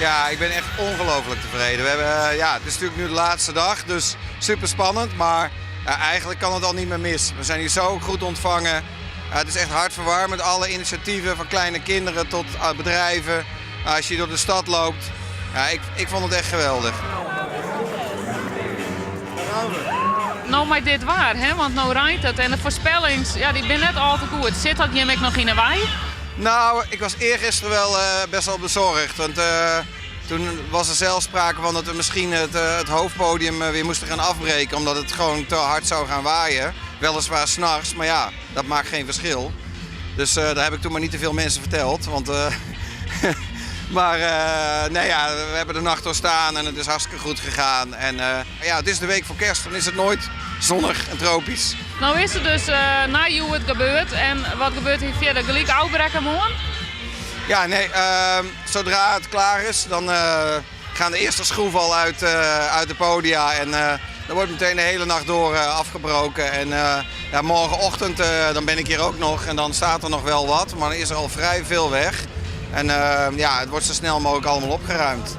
Ja, ik ben echt ongelooflijk tevreden. We hebben, ja, het is natuurlijk nu de laatste dag, dus super spannend. Maar ja, eigenlijk kan het al niet meer mis. We zijn hier zo goed ontvangen. Ja, het is echt hartverwarmend. Alle initiatieven van kleine kinderen tot bedrijven. Nou, als je door de stad loopt, ja, ik vond het echt geweldig. No mei dit waar, hè? Want no reint it en de foarspellings, ja, dy binne net al te goed. Sit dat jim ek noch yn 'e wei? Nou, ik was eergisteren wel best wel bezorgd. Want toen was er zelfs sprake van dat we misschien het hoofdpodium weer moesten gaan afbreken. Omdat het gewoon te hard zou gaan waaien. Weliswaar s'nachts, maar ja, dat maakt geen verschil. Dus daar heb ik toen maar niet te veel mensen verteld. Want, maar nee, ja, we hebben de nacht doorstaan en het is hartstikke goed gegaan. En ja, het is de week voor kerst, dan is het nooit zonnig en tropisch. No is it dus nei hjoed gebeurd. En wat gebeurt hjir fierder? Gelyk ôfbrekke moarn? Ja, nee, zodra het klaar is, dan gaan de eerste schroeven al uit de podia. En dan wordt meteen de hele nacht door afgebroken. En ja, morgenochtend dan ben ik hier ook nog en dan staat er nog wel wat, maar dan is er al vrij veel weg. En ja, het wordt zo snel mogelijk allemaal opgeruimd.